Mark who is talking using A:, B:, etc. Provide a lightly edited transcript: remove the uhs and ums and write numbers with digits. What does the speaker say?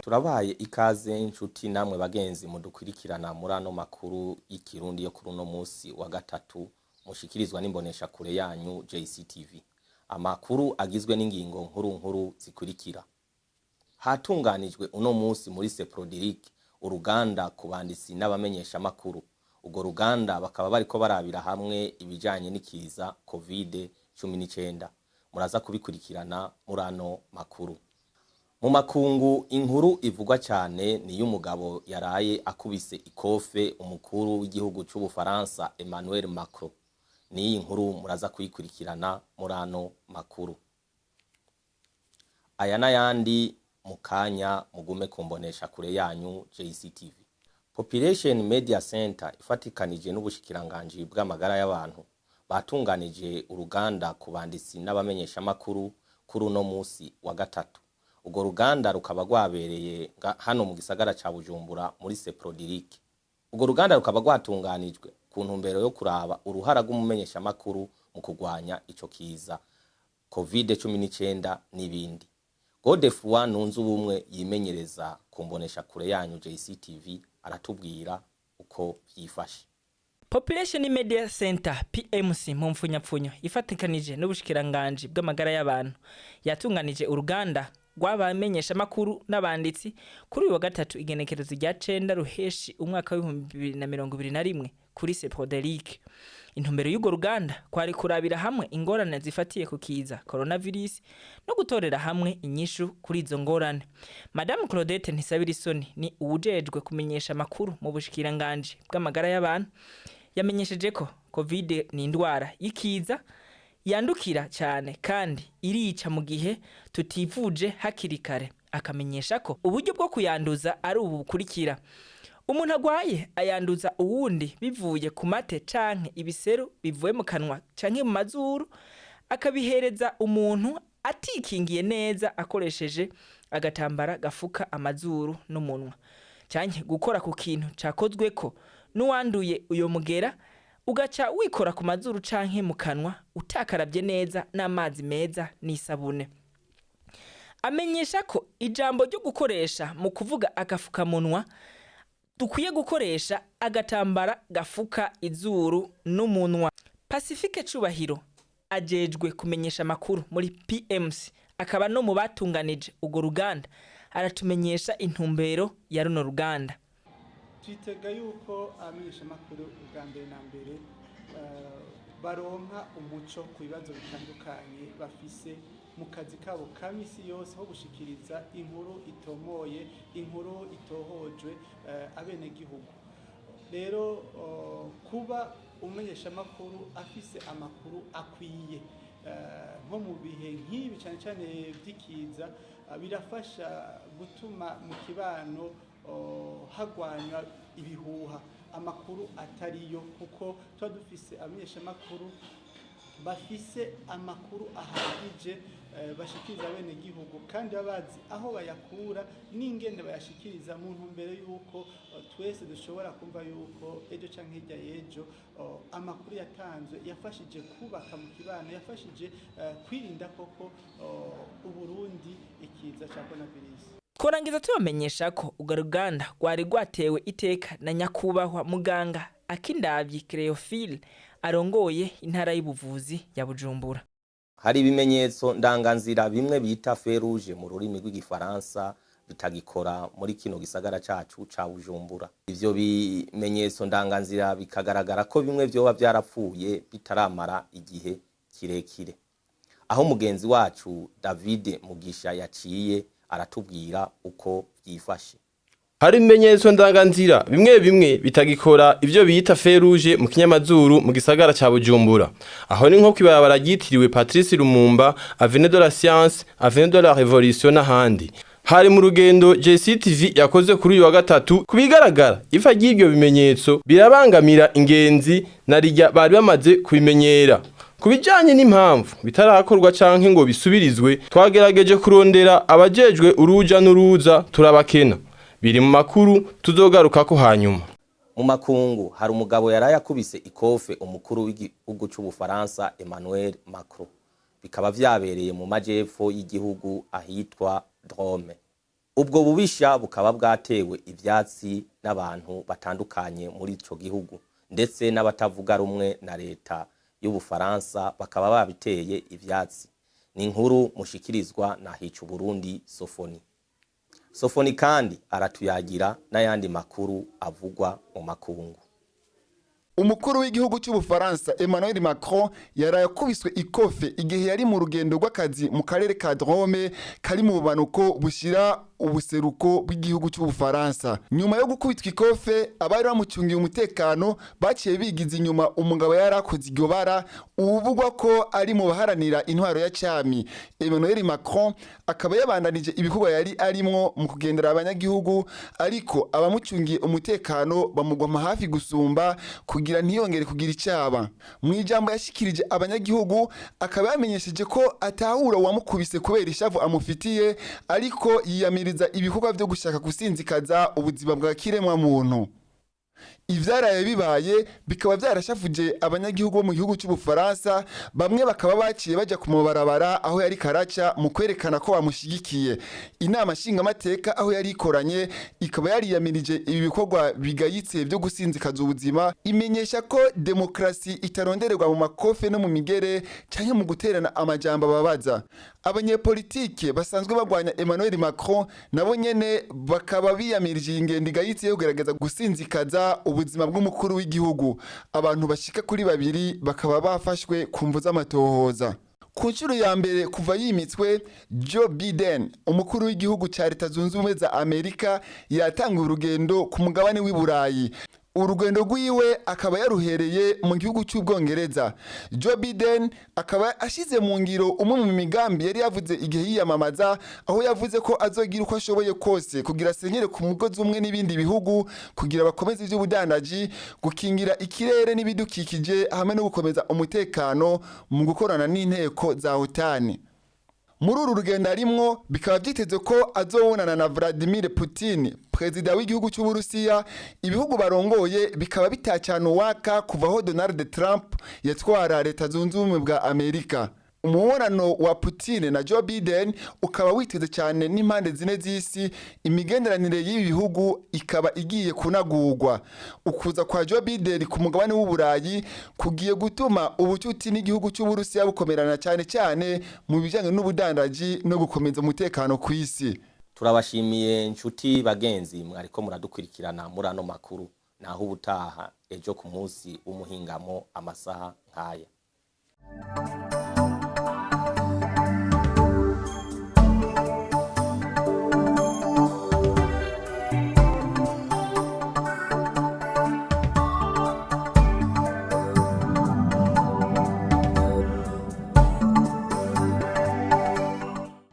A: Turabaye ikaze inshuti namwe bagenzi mudukwirikirana muri ano makuru y'ikirundi yo kuri uno musi wa gatatu, mushikirizwa n'imbonesha kure yanyu JCTV. Amakuru agizwe n'ingingo nkuru nkuru zikurikira: hatunganijwe uno musi muri Seprodiric uruganda ku banditsi n'abamenyesha makuru. Urwo ruganda bakaba bariko barabira hamwe ibijanye n'ikiza COVID-19. Muraza kubikurikirana muri ano makuru. Mu makungu, inkuru ivugwa cyane ni y'umugabo yaraye akubise ikofe umukuru w'igihugu c'Ubufaransa Emmanuel Macron. N'iyi nkuru muraza kuyikurikirana muri ano makuru. Aya n'ayandi mu kanya, mugume kumbonesha kure yanyu JCTV. Population Media Center ifatikanije n'ubushikiranganji bw'amagara y'abantu batunganije uruganda ku banditsi n'abamenyeshamakuru kuri uno musi wa gatatu. Urwo ruganda rukaba rwabereye hano mu gisagara ca Bujumbura muri Seprodiric. Urwo ruganda rukaba rwatunganijwe ku ntumbero yo kuraba uruhara rw'umumenyeshamakuru mu kurwanya ico kiza COVID-19 n'ibindi. Godefroid Nunzubumwe yimenyereza ku mbonesha kure yanyu JCTV aratubwira uko vyifashe.
B: Population Media Center, PMC mu mfunyapfunyo, ifatikanije n'ubushikiranganji bw'amagara y'abantu, yatunganije uruganda rw'abamenyesha makuru n'abanditsi kuri uyu wa gatatu, igenekerezo rya 9 Ruheshi umwaka wa 2021, kuri Seprodelic. Intumbero y'urwo ruganda kwari kurabira hamwe ingorane zifatiye ku kiza coronavirus no gutorera hamwe inyishu kuri izo ngorane. Madame Claudette Ntisabirisoni ni uwujejwe kumenyesha amakuru mu bushikiranganji bw'amagara y'abantu. Yamenyesheje ko COVID ni indwara y'ikiza yandukira cyane kandi irica mu gihe tutivuje hakiri kare. Akamenyesha ko uburyo bwo kuyanduza ari ubu bukurikira: umuntu agwaye ayanduza uwundi bivuye ku mate canke ibiseru bivuye mu kanwa canke mu mazuru, akabihereza umuntu atikingiye neza akoresheje agatambara gafuka amazuru n'umunwa, canke gukora ku kintu cakozweko n'uwanduye uyo mugera, ugaca wikora ku mazuru canke mu kanwa utakaravye neza n'amazi meza n'isabune. Amenyesha ko ijambo ryo gukoresha mu kuvuga agafukamunwa, dukwiye gukoresha agatambara gafuka izuru n'umunwa. Pacifique Cubahiro ajejwe kumenyesha amakuru muri PMC, akaba no mu batunganije urwo ruganda, aratumenyesha intumbero ya runo ruganda.
C: Twitega yuko abamenyeshamakuru ubwa mbere na mbere baronka umuco ku bibazo bitandukanye bafise mu kazi kabo ka misi yose ho gushikiriza inkuru itomoye, inkuru itohojwe abenegihugu. Rero kuba umumenyeshamakuru afise amakuru akwiye nko mu bihe nk'ibi, cyane cyane by'ikiza, birafasha gutuma mu kibano hagwanywa ibihuha, amakuru atariyo, kuko tuba dufise abamenyeshamakuru bafise amakuru ahagije bashikiriza bene gihugu, kandi baba bazi aho bayakura n'ingene bayashikiriza, mu ntumbero y'uko twese dushobora kumva yuko ejo canke hirya y'ejo amakuru yatanzwe yafashije kubaka mu kibano, yafashije kwirinda koko Uburundi ikiza ca coronavirus.
B: Tworangiza tubamenyesha ko urwo ruganda rwari rwatewe iteka na nyakubahwa muganga Akindavyi Cleophile, arongoye intara y'ubuvuzi ya Bujumbura.
A: Hari ibimenyetso ndanganzira bimwe bita feu rouge mu rurimi rw'igifaransa bitagikora muri kino gisagara cacu ca Bujumbura. Ivyo bimenyetso ndanganzira bikagaragara ko bimwe vyoba vyarapfuye bitaramara igihe kirekire. Aho mugenzi wacu David Mugisha yaciye aratubwira uko vyifashe.
D: Hari ibimenyetso ndanganzira bimwe bimwe bitagikora, ivyo bita feu rouge mu kinyamazuru, mu gisagara ca Bujumbura. Aho ni nko kwibarabara ryitiriwe Patrice Lumumba, Avenue de la Science, Avenue de la Révolution n'ahandi. Hari mu rugendo JCTV yakoze kuri uyu wa gatatu. Kubigaragara, ifa ry'ibyo bimenyetso birabangamira ingenzi na rirya bari bamaze kubimenyera. Ku bijanye n'impamvu bitarakorwa canke ngo bisubirizwe, twagerageje kurondera abajejwe uruja n'uruza turabakena. Biri mu makuru tuzogarukako hanyuma.
A: Mu makungu, hari umugabo yaraye akubise ikofe umukuru w'igihugu c'Ubufaransa Emmanuel Macron, bikaba vyabereye mu majepfo y'igihugu ahitwa Drôme. Ubwo bubisha bukaba bwatewe ivyatsi n'abantu batandukanye muri ico gihugu, ndetse n'abatavuga rumwe na leta y'Ubufaransa bakaba babiteye ivyatsi. Ni inkuru mushikirizwa na Hicu Burundi Sofoni. Sofoni kandi aratuyagira n'ayandi makuru avugwa mu makungu.
E: Umukuru w'igihugu cy'Ubufaransa Emmanuel Macron yaraye akubiswe ikofe igihe yari mu rugendo rw'akazi mu karere ka Drôme kari mu bumanuko bushyira ubuseruko bw'igihugu cy'Ubufaransa. Nyuma yo gukubitwa ikofe, abari bamucungiye umutekano baciye bigiza inyuma umugabo yari akoze iryo bara, uvugwa ko ari mu baharanira intwaro ya cami. Emmanuel Macron akaba yabandanije ibikorwa yari arimwo mu kugendera abanyagihugu, ariko abamucungiye umutekano bamugwama hafi gusumba kugira ntiyongere kugira icaba. Mu ijambo yashikirije abanyagihugu, akaba yamenyesheje ko atahura uwamukubise kubera ishavu amufitiye, ariko yiyamiriza ibikorwa byo gushaka gusinzikaza ubuzima bwa kiremwa muntu. Ivyaraye bibaye bikaba vyarashafuje abanyagihugu bo mu gihugu cy'Ubufaransa, bamwe bakaba baciye baja ku mabarabara aho yari karaca mu kwerekana ko bamushigikiye. Inama nshingamateka aho yari ikoranye ikaba yariyamirije ibi bikorwa bigayitse byo gusinzikaza ubuzima, imenyesha ko demokrasi itarondererwa mu makofe no mu migere canke mu guterana amajambo ababaza. Abanyepolitike basanzwe bagwanya Emmanuel Macron nabo nyene bakaba biyamirije iyi ngendo igayitse yo kugerageza gusinzikaza ubuzima bw'umukuru w'igihugu. Abantu bashika kuri babiri bakaba bafashwe ku mvu z'amatohoza. Ku nshuro ya mbere kuva yimitswe, Joe Biden, umukuru w'igihugu cya Leta Zunze Ubumwe za Amerika, yatanguye urugendo ku mugabane w'i Burayi. Urugendo rwiwe akaba yaruhereye mu gihugu cy'Ubwongereza. Joe Biden akaba ashize mu ngiro umwe mu migambi yari yavuze igihe yiyamamaza, aho yavuze ko azogira uko ashoboye kose kugira asenyere ku mugozi umwe n'ibindi bihugu kugira bakomeze ivy'ubudandaji, gukingira ikirere n'ibidukikije, hamwe no gukomeza umutekano mu gukorana n'inteko za OTAN. Muri uru rugendo arimwo bikaba vyitezwe ko azobonana na Vladimir Putin, perezida w'igihugu cy'Uburusiya. Ibihugu barongoye bikaba bitacana uwaka kuva aho Donald Trump yatwara Leta Zunze Ubumwe bwa Amerika. Umubonano wa Putin na Joe Biden ukaba witeze cyane n'impande zine z'isi. Imigenderanire y'ibi bihugu ikaba igiye kunagurwa. Ukuza kwa Joe Biden ku mugabane w'Uburayi kugiye gutuma ubucuti n'igihugu cy'Uburusiya bukomerana, cyane cyane mu bijyanye n'ubudandaji no gukomeza umutekano ku isi.
A: Turabashimiye nshuti bagenzi mwariko muradukurikirana muri ano makuru. Naho ubutaha ejo ku munsi w'umuhingamo, amasaha nk'aya.